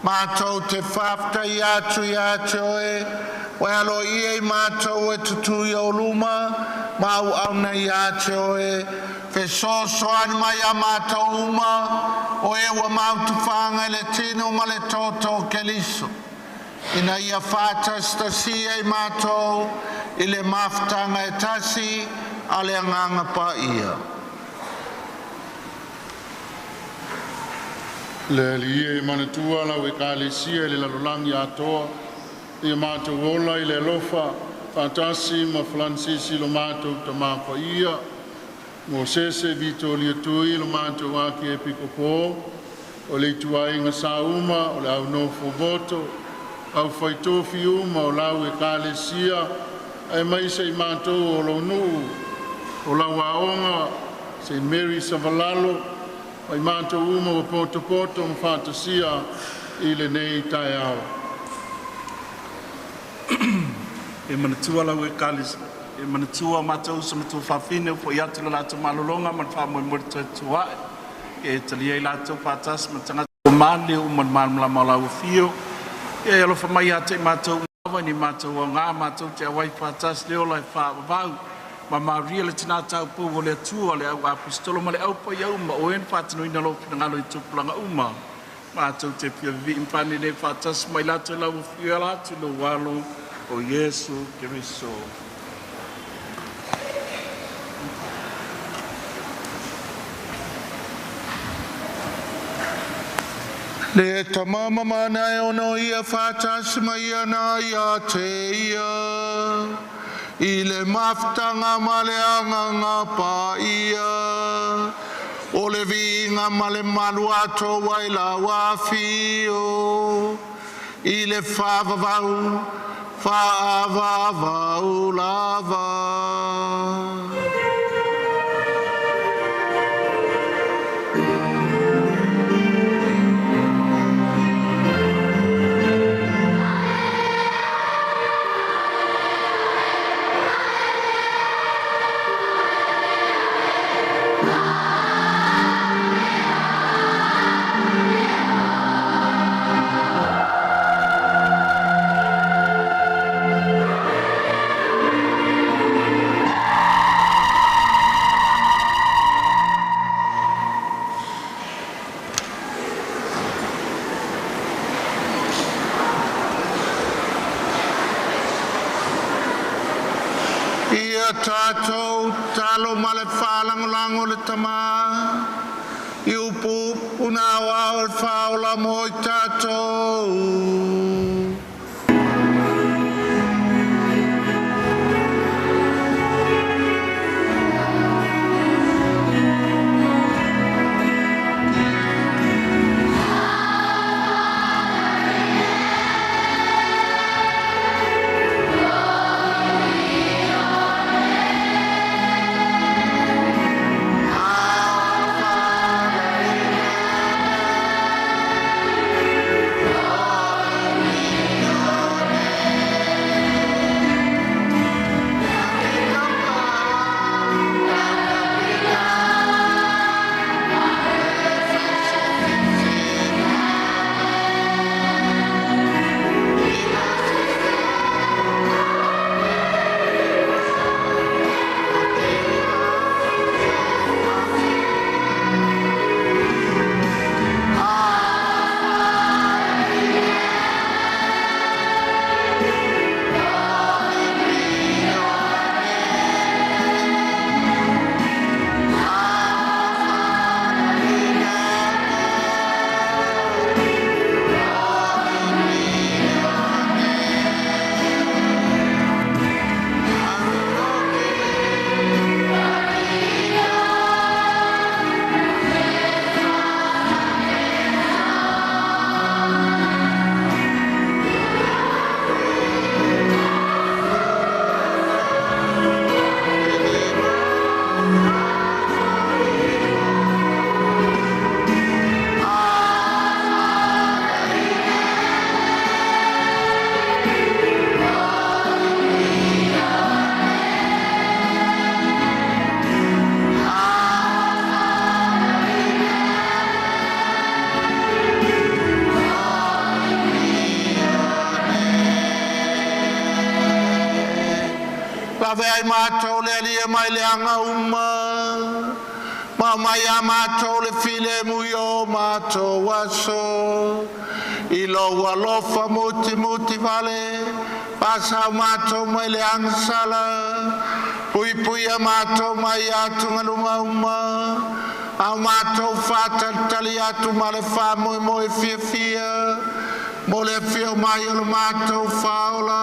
Matou te faafetaia atu ia te Oe, ua e aloaia i matou e tutu i ou luma ma auauna ia te Oe, fesoasoani mai ia matou uma, o e ua mautafaga i le tino ma le toto o Keriso, ina ia faatasitasia i matou i le mafutaga e tasi a le Agaga Paia. Le Alii e manatua lau Ekalesia i le lalolagi atoa, ia matou ola i le alofa faatasi ma Faransisi lo matou Tamā Paia, Mosese Vitolia Tui lo matou Akiepikopo, o le ituaiga sa uma o le au nofo voto, au fai tofi uma o lau Ekalesia, aemaise i matou o lou nuu o lau aoga St. Mary Savalalo, ma i matou uma ua potopoto ma faatasia i lenei taeao. E manatua lau Ekalesia, e manatua o matou uso ma tuafafine ua fo'i atu i le latou malologa ma le faamoemoe e toe tutua ae, e talia i latou faatasi ma tagata ua maliliu uma i le malamalama o lau afio. Ia e alofa mai ia te i matou uma lava, ina ia matou aoga matou te auai faatasi i le ola e faavavau. Ma manuia le tina taupou o le Atua, le au Aposetolo ma le au paia uma o e na faatinoina lou finagalo i tupulaga uma. Matou te fia vivii ma faanenei faatasi ma i latou i lau afio e ala atu i lou alo o Iesu Keriso. Le Tama ma Mana e ono ia faatasi ma ia na ia te ia, i le mafutaga ma le Agaga Paia, o le viiga ma le mamalu ato ai lau Afio, i le faavavau, faavavau lava. Ia tatou talo ma le faalagolago i le Tamā i upuupu na aoao e le Faaola mo i tatou. Ave ai mātou le alia mai le anga uma. Ma mai a mātou le file mui o mātou aso. I lou alofa muti muti vale. Pasau mātou mai le agasala. Pui pui a mātou mai atu ngalunga uma. Au mātou whātalitali atu ma le wha moe moe fia fia. Mo le fia mai o le mātou whaola.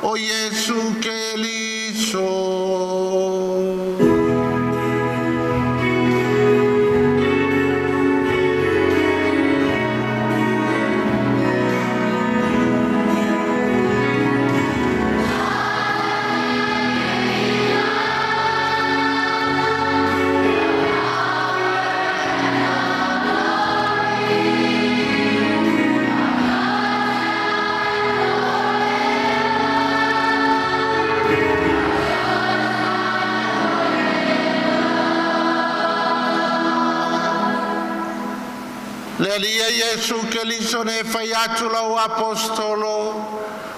O Iesu Keliso. Le alia Iesu Keliso ne fai atu lau apostolo,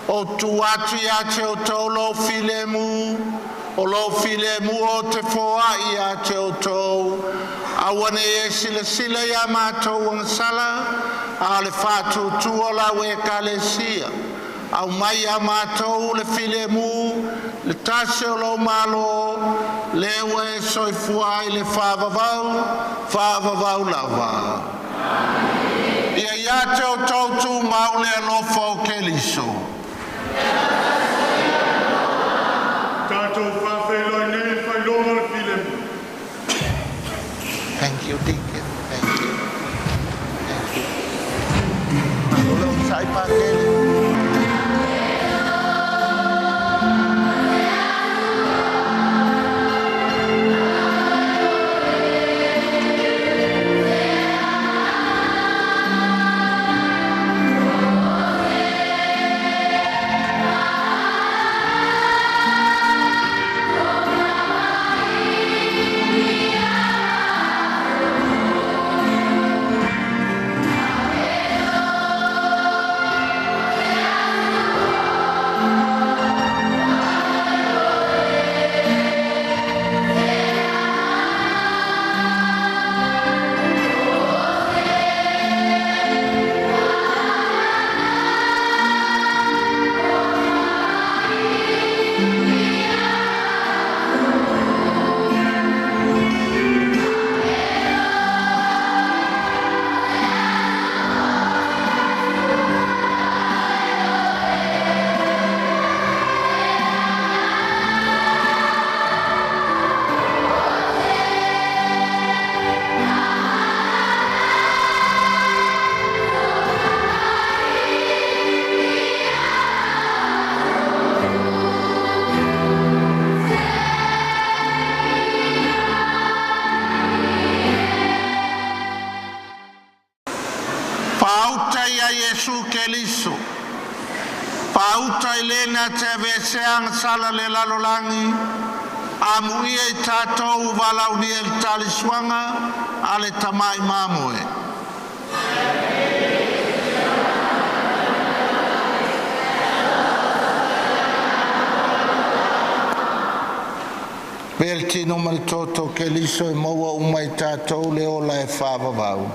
o tu atu ia te o tau lo filemu, o lo filemu o te foa ia te o tau, aua ne e sila sila ia mātou agasala, a le whātūtua lau e kalesia. Au mai a mātou le filemu, le tasi o lau malo, le ua e soifua ai le whaavavau, whaavavau lava. Ia ia te o tautu mau le alofa o Keliso. Tātou whawheloi nei whailonga le filemu. Thank you, Deacon. Thank you. Thank you. Malo le sai pa. Pauta ia Iesu Keliso. Pauta i lena te aveseanga sala le lalolagi. Amuia i tātou valaunia le talisuaga a le tama'i mamoe. Pea le tino ma le toto Keliso e maua uma i tātou le ola e faavavau.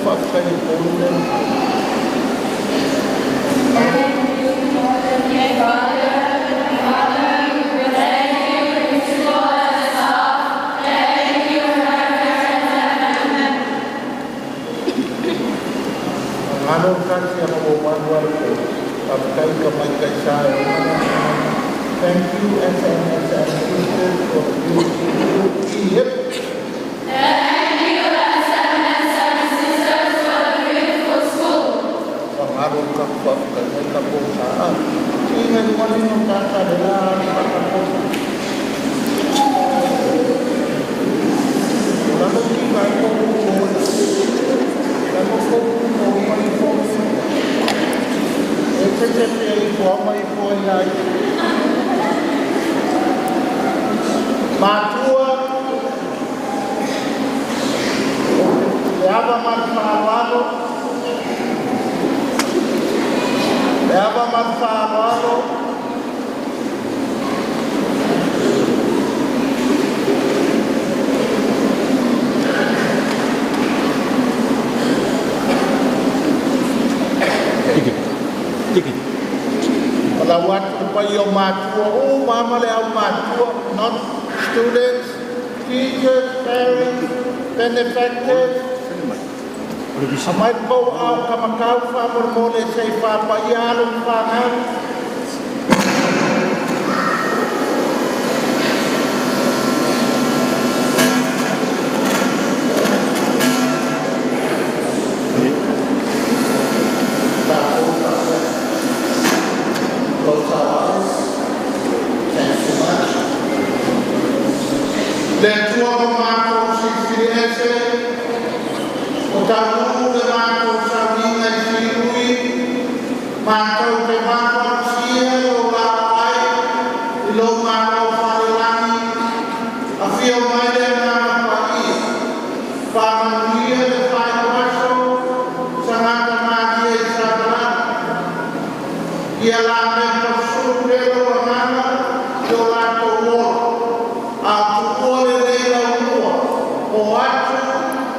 Faafetai i le mea. Malo kasi a mo manual ko. Faafetai ka mai kai sa e o mana. Thank you SMSM sisters for the beautiful school. Yep. Thank you, SMSM sisters, for the beautiful school. Malo ka faafetai mai ka po sa a. Inga ni wali no tata le la ni ka po. Lalo ki kai ko ko. Lalo ko ko mai ko. E te te te i ko mai ko i ai. Matua le ava ma le faaaloalo, le ava ma le faaaloalo. O lau atu pai o matua, o mama le au matua, not students, teachers, parents, benefactors. A mai pau au ka makau wha mo le sei wha pa i alo wha ngau. Close our eyes. Thank you much. Le tua o mātou sisiri ese, o taunuu le mātou sauninga i sirui, mātou te mātou sia o la ai, i lo mātou wharelangi, a fio mai le ngā paia, whamanuia le whai waso, sangata mātia i satarana. Ia la me pasuru pelo anganga, i o lātou ora. A tuua le leila umua, o atu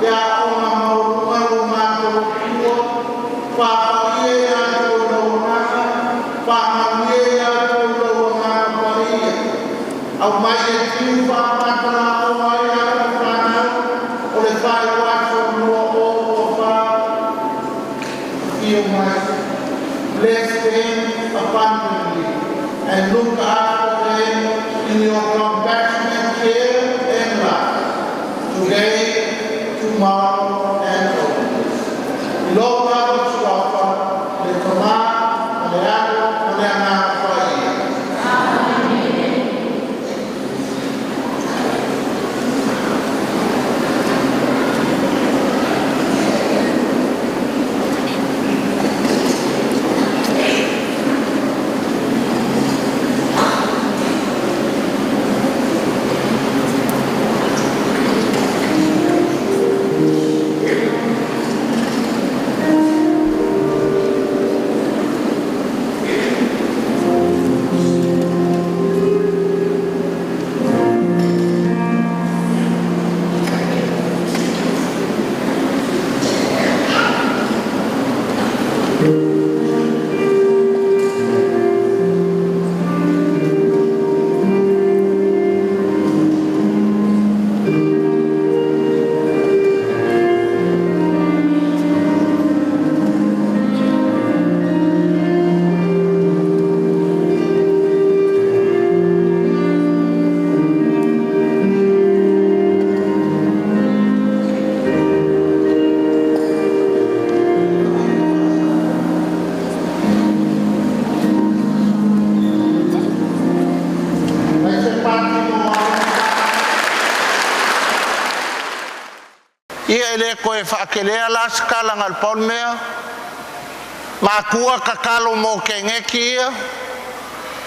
ia ona maulunga lo mātou tua, whāpaia ia tou lau anganga, whamanuia ia tou lau anganga paia. Au mai e tiu whāpatara o ai ara o whanau, o le whai waso mua o o whā, i o mai. Bless them abundantly and look after them in your compassionate care and love, today, tomorrow, and always. I lo lava suafa, le tama, ma le alo, ma le agaga paia. Mai se pati mo Ia e le koe whaakelea la skala ngal paul mea. Makua kakalo mo ke ngeki ia.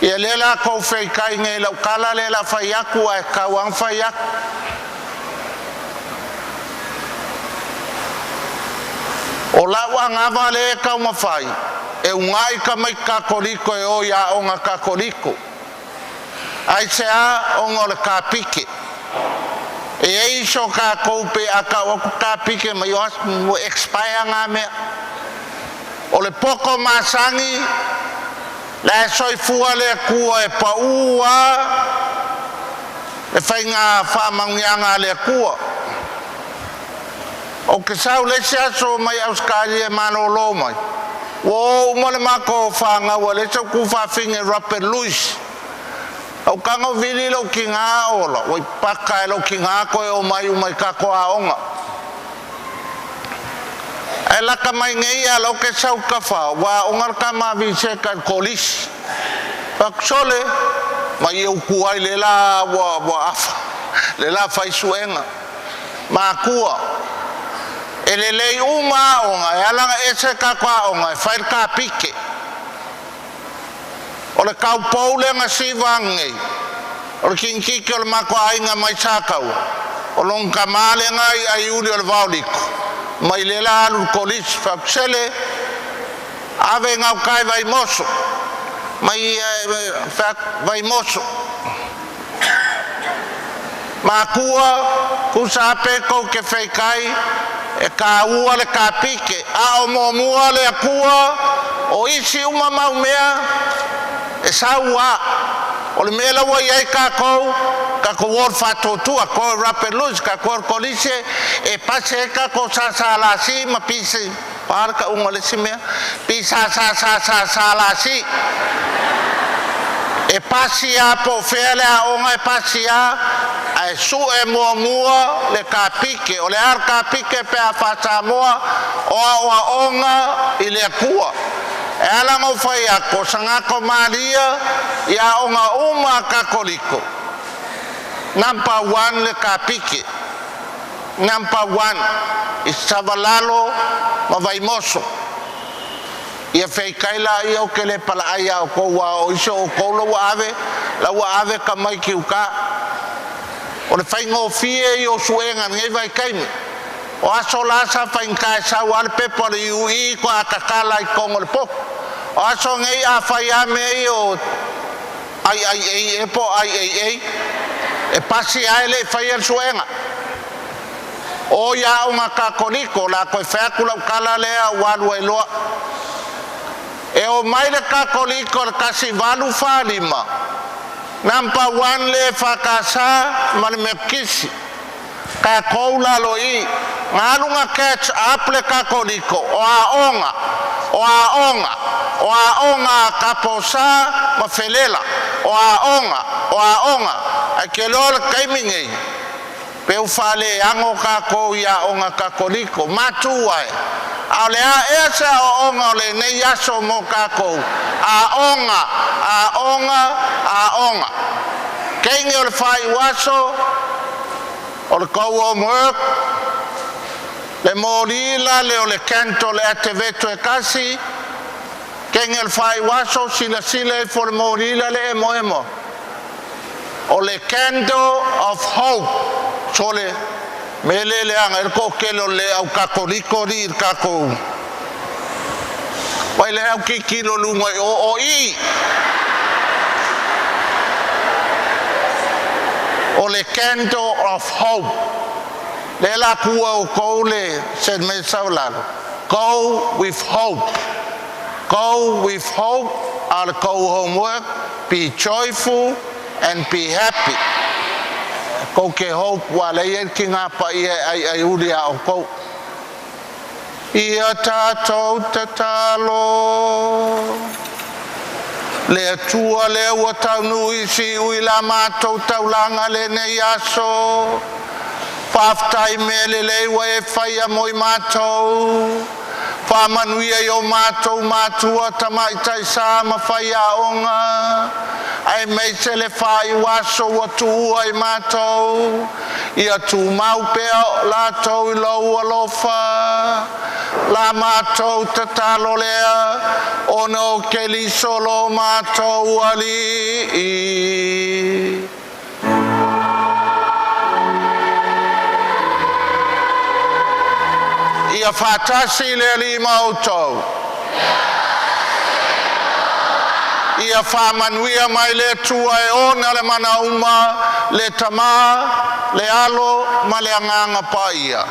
Ia le la kou fei kai nge lau kala le la whai aku ai kau ang whai aku. O lau angava le kau mawhai. E ungai ka mai kakoliko e o ia o ngā kakoliko. Ai se a o ngā le ka pike. E ai so kākou pe a kau aku ka pike mai o ua expire ngā mea. O le poko masangi, la e soifua le Atua e pau a le faiga faamanuiaga a le Atua. Ou te sau le isi aso mai Ausetalia e malolo mai, ua o uma le matou fanau a le isi au tuafafine Robert Louis. Ou tago vili lou tina ola, ua paka e lou tina toe o mai uma i tatou aoga. Ae lata mai nei a lau ke sau tafao, ua aoga le tama viseta i le kolisi. Fakusole, ma ia utu ai le la ua, ua afa, le la whaisuenga. Makua, e lelei uma aoga, e ala ona ese tatou aoga, e fai le kapike. O le taupou lea na siva nei, o le kinititi o le matou aiga mai Sataua, o lona tama lena i aiuli o le vaoliko, mai le la alu i le kolisi. Fakusele, ave gauta i Vaimoso, mai Vaimoso. Makua, tusa pe tou te feitai, e tāua le kapike, a o muamua le Atua, o isi uma mau mea, e sau a. O le mea la ua i ai tatou, tatou o le faatuatua, ko Rapid Louis, tatou o le kolisi e pasi ai tatou SSLC ma PC, o a le tauga o le isi mea, PSSSSSLC. E pasi a po o fea le aoga e pasi a, ae sue muamua le kapike. O le a le kapike pe a faa-Samoa, o aoaoga i le Atua. E ala ona ou fai atu, o sagata malia i aoga uma a Katoliko, number one le kapike, number one i Savalalo ma Vaimoso. Ia feitai la ia o ke le palaai a o kou a o iso o kou la ua ave ka mai ki uka. O le whaingofie i o suenga ngai vai kaimi. O aso la sa whainga e sau ale pepo le UE ko akakala i kongo le popo. O aso ngai a whai a me i o IIA e po IAA e pasi ai le whai al suenga. O ia o ngā kakoliko la koe wheaku lau kala lea walu e loa. E o mai le kakoliko le kasi valu whalima. Number one le whakasa ma le mekisi. Ka kou lalo i. Ngā lunga catch up le kakoliko. O a onga. O a onga. O a onga kaposa ma felela. O a onga. O a onga. Ai ke loa le kaimi nei. Pe u whale ango kākou ia onga kakoliko. Matua e. A le a ea se a onga o le nei aso mo kākou. A onga, a onga, a onga. Keingi o le whai waso, o le kau o homework, le mōlila le o le kento le ate veto e kasi, keingi o le whai waso, sila sila e fo le mōlila le emo emo. O le candle of hope, so le mele le anga, e le ko kele o le au kakoliko li i kakou. Wai le au kikilo lunga i o o i. O le candle of hope. Le la kua o kou le se me saulalo. Go with hope. Go with hope. Al go homework. Be joyful and be happy. Kou ke hope wa le ia ki ngā pa ia ai ai uri a o kou. Ia tātou tatalo. Le atua le ua taunu isi ui la mātou taulanga le nei aso. Whaftai me le leiwa e whaia moi mātou. Whamanuia i o mātou mātua tamaitai sa ma whaia onga. Ai mei se le whai waso ua tuua i mātou. Ia tū mau pea lātou i lau alofa. La mātou tatalo lea, ona o ke liso lo mātou ali i. Ia whātasi le ali mautou. Ia faamanuia mai le Atua e ona le mana uma, le Tamā, le Alo ma le Agaga Paia.